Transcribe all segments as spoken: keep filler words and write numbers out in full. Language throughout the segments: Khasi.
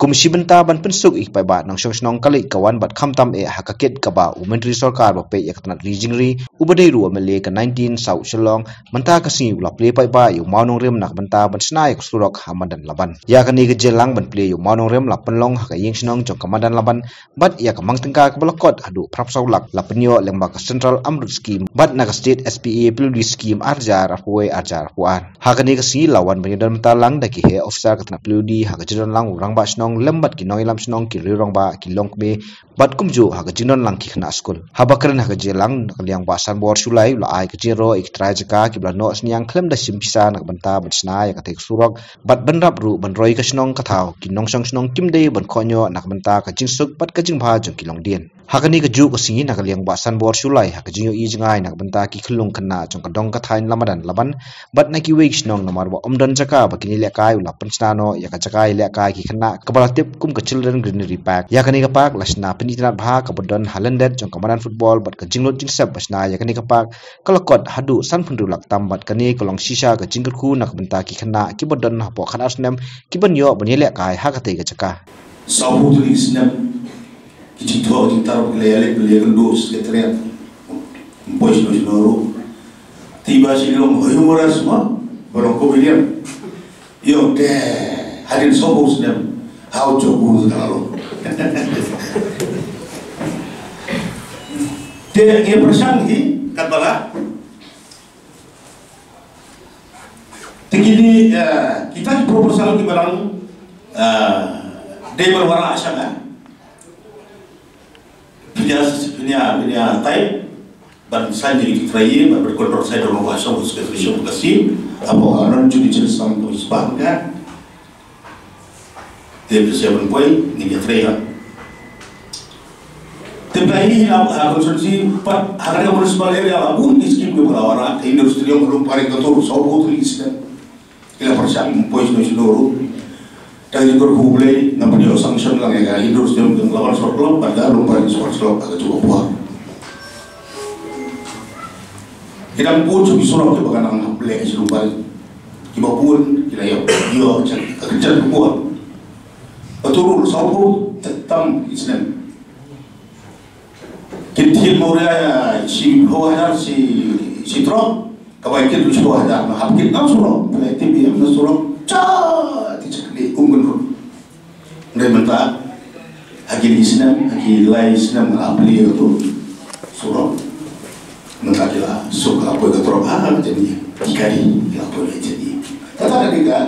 Kum shi bynta ban pynsuk ïa ki paidbah nongshong shnong ka leit ka wan bad khamtam eh ha ka kit kaba u Myntri Sorkar ba peit ïa ka tnat ri jingri uba dei ruh u M L A ka nineteen South Shillong mynta ka sngi u la plie paidbah ïa u mawnongrim na ka bynta ban shna ïa ka surok ha Madan Laban. Ïa kane ka jingïalang ban plie ïa u mawnongrim la pynlong ha ka ïing shnong jong ka Madan Laban bad ïa ka mang tyngka kaba la kot haduh phra phew saw lak la pynïoh lyngba ka Central AMRUT Scheme bad na ka State S P A P W D Scheme ar hajar arphew wei ar hajar arphew ar. Ha kane ka sngi la wan ban ïadon bynta lang da ki heh officer ka tnat P W D ha ka jingdon lang u rangbah shnong lem bad ki nongïalam shnong, ki riew rangbah, ki longkmie bad kumjuh ha ka jingdon lang ki khynnah skul. Haba kren ha ka jingïalang na ka liang Bah Sanbor Shullai u la ai ka jingïaroh ïa ki trai jaka kiba la noh synñiang khlem da shim pisa na ka bynta ban shna ïa katei ka surok bad bynrap ruh ban roi ka shnong ka thaw, ki nongshong shnong kim dei ban khohñioh na ka bynta ka jingsuk bad ka jingbha jong ki longdien. Ha kane kajuh ka sngi na ka liang Bah Sanbor Shullai ha ka jingïohi jngai na ka bynta ki khyllung khynnah jong ka dong ka thaiñ Madan Laban bad na kiwei ki shnong namar ba ym don jaka ba kin ïalehkai u la pynshna noh ïa ka jaka ïalehkai ki khynnah kaba la tip kum ka Children Greenery Park. Ïa kane ka park la shna pynitynnad bha kaba don ha lyndet jong ka madan football bad ka jinglut jingsep ba shna ïa kane ka park ka la kot haduh sanphew hynriew lak tam bad kane ka long shisha ka jingkyrkhu na ka bynta ki khynnah kiba don hapoh khatar snem kiban ïoh ban ïalehkai ha katei ka jaka. Sawphew tylli ki snem ki jingthoh jingtar ki la ïaleh ki la ïakynduh secretariat. Ym poi shano shano ruh. Te ba shi long humorous mo ba long comedian. Ïoh te hadien sawphew snem ha u jong u ka la long. Te ngi pyrshang hi katba la Te kine, eh, kita ki proposal kiba dang, eh, dei ban wanrah sha nga. Phin ïa, phin ïa, phin ïa type ban sign ïa ki trai, ban, ban control sign da u Bah Shong, secretary Shong Kasi, hapoh non judicial sum ka spah ka. Te phi shem poi, ngin ïa trei ha. Te phi hi ha, ha constituency pat, ha ka municipal area la bun ki scheme kiba la wanrah, ka indoor stadium, ka Lumparing, ka Tur, sawphew tylli ki scheme. Ki la pyrshang poi shano shano ruh. Te ka jingkyrkhu U Blei, nga pynïoh sanction lang ïa ka indoor stadium jong Laban Sports Club, bad ka Lumparing Sports Club, ha kajuh ka por. Ki dang bun shuh ki surok kiba ka nang hap leh sha Lumparing. Kiba bun, ki la ïoh, ïoh, ka kyrchan ka bun. Ka Tur ruh sawphew tam ki snem. Kin thied mo ria shiphew hajar shi, shi trok, kaba kin shiphew hajar, ma hap kin nang surok, pynlait T B M na surok, cha, ti chak ni um kin ruh. Hynrei mynta, ha kine ki snem, ha ki lai snem nga la plie ïa ka surok. Mynta ki la suk la poi ka trok, ha, ha, jani, ki kari, ki la poi la jani. Kata ka dei ka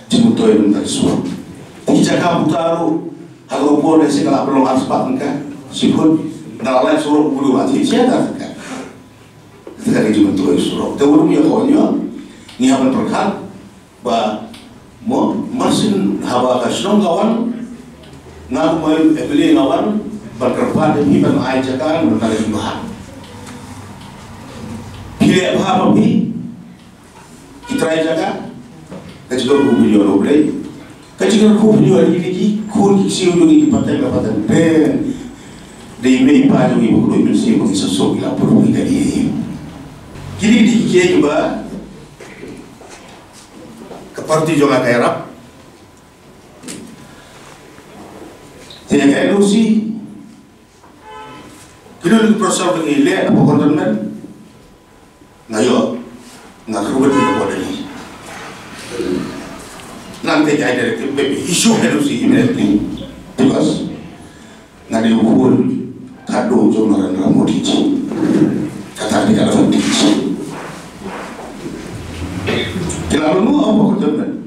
jingmyntoi mynta ki surok. Ki jaka buta ruh, ha ka por lehse ka la pynlong arspah tyngka, shiphew, nga la lait surok bru la thied shi hajar tyngka. Kata ka dei jingmyntoi surok. Te wat ym ïa ka ïoh, ngi hap ban pyrkhat, ba mo, mar syn haba ka shnong ka wan, nga kum u M L A nga wan ban kyrpad ïa phi ban ai jaka, nga ban ai jaka. Phi leh bha ma phi, ki trai jaka, ka jingkyrkhu phi ïoh na U Blei. Ka jingkyrkhu phi ïoh na ki khun ki ksiew jong ngi, ki pateng la pateng. Dei mei pa jong ngi ba khlaiñ mynsiem ba ngi suk suk ïa la pur ngi ka dei. Kine ki dei ki kiei kiba ka party jong nga ka ïarap. Te ka N O C, kine ki proposal ba ngi leh hapoh cantonment, nga ïoh, nga kyrpad ïa ka body. Nangta ka directive ba issue N O C immediately. Because nga dei u khun khadduh jong Narendra Modi ji. Kata ka dei ka advantage. Ki la rung hapoh cantonment.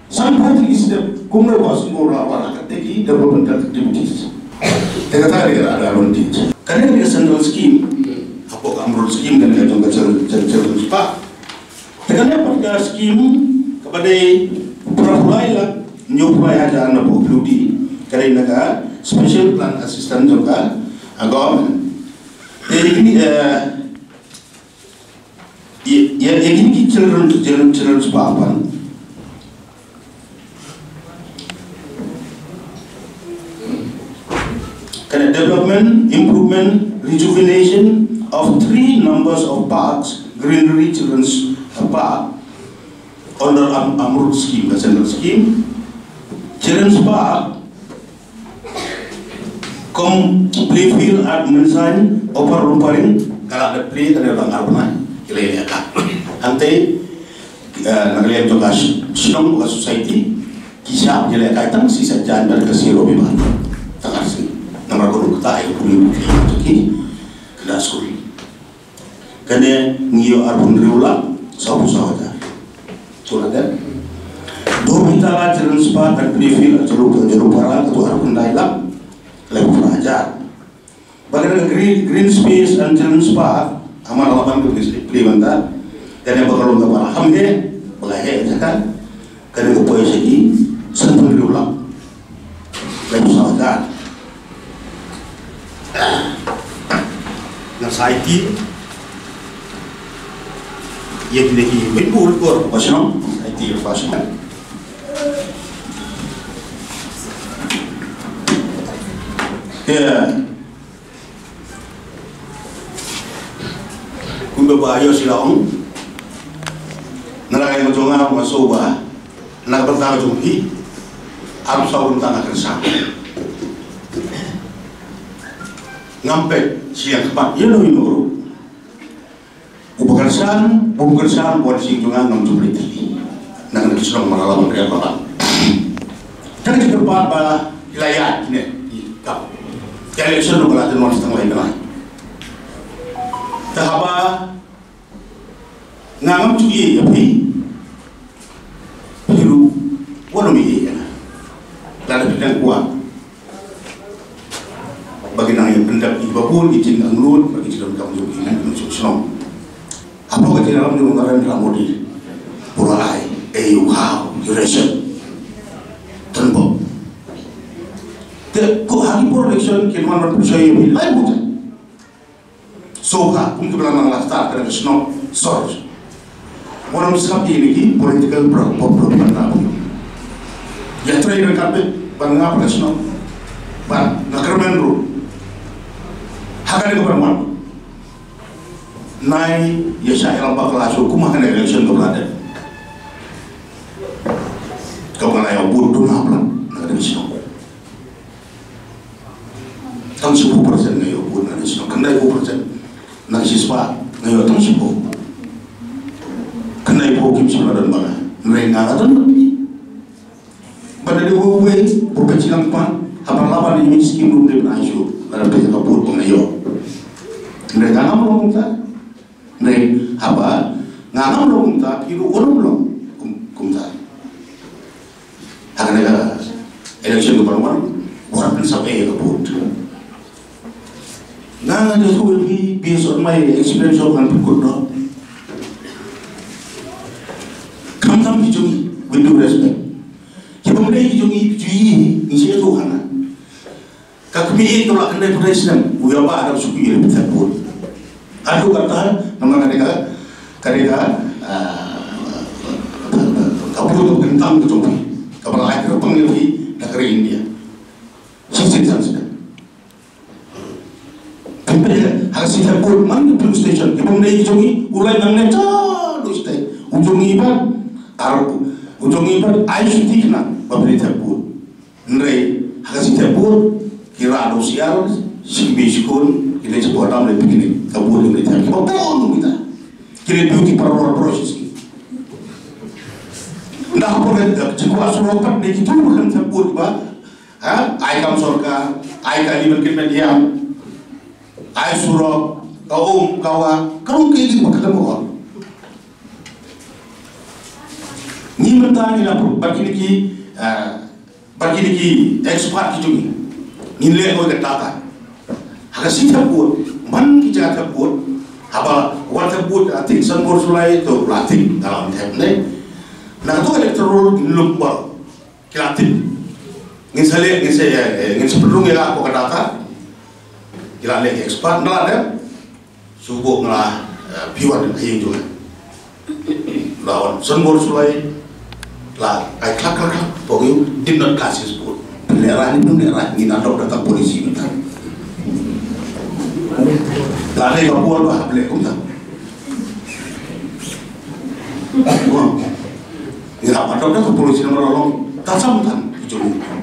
Sanphew tylli ki step kumno ba sngewbha ba la ka teki developmental activities. Te kata ka dei ka advantage. Ka dei ka central scheme. Hapoh ka AMRUT scheme, ka dei ka jong ka children, children, children's park. Te ka dei pat ka scheme kaba dei phra phew lai lak hynñiew phew lai hajar na P W D. Ka dei na ka special plan assistance jong ka, ah, government. Te kini, eh, Ïa, ïa, ïa kine ki children, children, children's park pan. Ka dei development, improvement, rejuvenation of three numbers of parks, greenery children's park, under Am-, AMRUT scheme, ka central scheme. Children's park, Kum ki playfield at Mynsain, Upper Lumparing, ka la dep play ka dei lang ar bnai. Ki la ïalehkai. Hangtei, eh, na ka liang jong ka sh-, shnong ka society, ki shah ïalehkai tang shi sait jan bad ka shi Robibar. Tang ar sngi. Namar ka dei kata ïa ka pule pule jong ki. Ka da skul. Kane ngi ïoh arphew hynriew lak, sawphew saw hajar. Shu la dep. Dewbitar Children's Park and Playfield, Julu, Julu Para, katu arphew khyndai lak, laiphew phra hajar. Ba kane green, green space and children's park, ha Mawlai Laban ka ngi sdang plie mynta. Kane ba ka long kaba kham heh, ba ka heh jaka. Kane ka poi sha ki sanphew hynriew lak. Laiphew saw hajar. Nga sa aiti ïa kine ki mihbur kor ka shnong, sa aiti ïa ka shnong. Ïa. Kumba ba ïoh sila ong. Na la ka ïa jong nga, nga sngewbha. Na ka bynta jong phi. Arphew saw bynta nga kyrshan. Ngam peit shi ïa ka khmat ïa no ïa no ruh. Uba kyrshan, uba kyrshan, bun sing jong nga ngam ju peit. Na ka shnong Mawlai Laban, Mawlai Laban. Ka dei ka kyrpad ba ki la ïaid kine ki kap. Ka election ruh ba la dang wan sa tang lai bnai. Te haba nga ngam ju ïeit ïa phi, phi ruh wat nym ïeit ïa nga. Lada phi dang kwah ba kin nang ïa pyndep ïa kiba bun ki jingangnud bad ki jingdonkam jong ki, ki nongshong shnong. Hapoh ka jingïalam jong u Narendra Modi, u la ai, eh, u khaw, u ration. Tang ba te ko ha ki por election kin wan ban pynshoi ïa phi lai buta. So ha, kum kiba la nang la start ka dang shnong sor. Wat nym sngap ïa kine ki political pro-, pro-, propaganda. Ïa trei ryngkat beit bad nga bad ka shnong. Bad nga kyrmen ruh. Ha kane ka ban wan. Nai ïa shah ïalam bakla shuh kum ha kane election kaba la dep. Kaba nga la ïoh vote duna bla na kane ka shnong. Tang shiphew percent nga ïoh vote na ka shnong. Khyndaiphew percent na ka shispah nga ïoh tang shiphew. Khyndaiphew kim shym la don ba nga. Hynrei nga la don bad phi. Bad da dei uwei uwei ba peit sha lang pan, haba la ban ïa skim ruh dei ban ai shuh, lada peit ka vote ba nga ïoh. Hynrei nga ngam long kumta. Hynrei haba nga ngam long kumta, phi ruh wat nym long kum, kumta. Ha kane ka election ka ban wan, wat pynsap ïa ka vote. Nga nga ju ïathuh ïa phi based on my experience of ngan pynkut noh. Khamtam ki jong ngi, with due respect. Ki bym dei ki jong ngi, ki jong ngi, ngi shu ïathuh hana. Ka kmie ïeit kaba la khyndai phew snem, u ïa ba da u shu ïa pynthep vote. Haduh katta, namar ka dei ka, ka dei ka, ah, ka vote kaba kyntang ka jong phi. Kaba la ai kyrpang ïa phi da ka ri India. Shisien san snem. Pynpeit ha ka sitep vote man ka polling station, ki bym dei ki jong ngi, u lai nangne cha dei sitep. U jong ngi pat, ar u jong ngi pat, ai shuti khnang ba pynthep vote. Hynrei ha ka sitep vote, ki rah da u siar, shi kmie shi khun, ki leit shapoh dam leit picnic, ka vote ki leit thep, kiba bun kita. Ki leit beauty parlour baroh shi sngi. Nda hapoh ka jingkwah surok pat ne ki tu kan thep vote ba, Ha? Ai kam sorkar, ai kali ban kit ban ïam, ai surok, ka um, ka wah, ka um ki ki ba ka dang ong. Ngi mynta ngi la pur, bad kine ki, eh, bad kine ki expert ki jong ngi. Ngin leh ko ka data. Ha ka sitep vote, man ki jaka thep vote, haba wan thep vote, I think, san bor sulai to, I think, dalam thep ne. Na to electoral ngin lum ba. Ki la tip. Ngin sa leh, ngin sa, eh, eh, ngin sa pynrung ïa la ko ka data. Ki la leh expert na la dep. Shu buh nga la, eh, phi wan ha ïing jong nga. La wan san bor sulai. La ai klak klak klak. Pok ïu did not cast his vote. Leh rah ni, leh rah ni, na dok data policy mynta. La dei ka bor ba hap leh kumta. Ngi hap ban dok da ka polisi namar long ta sam tan ki jong ngi.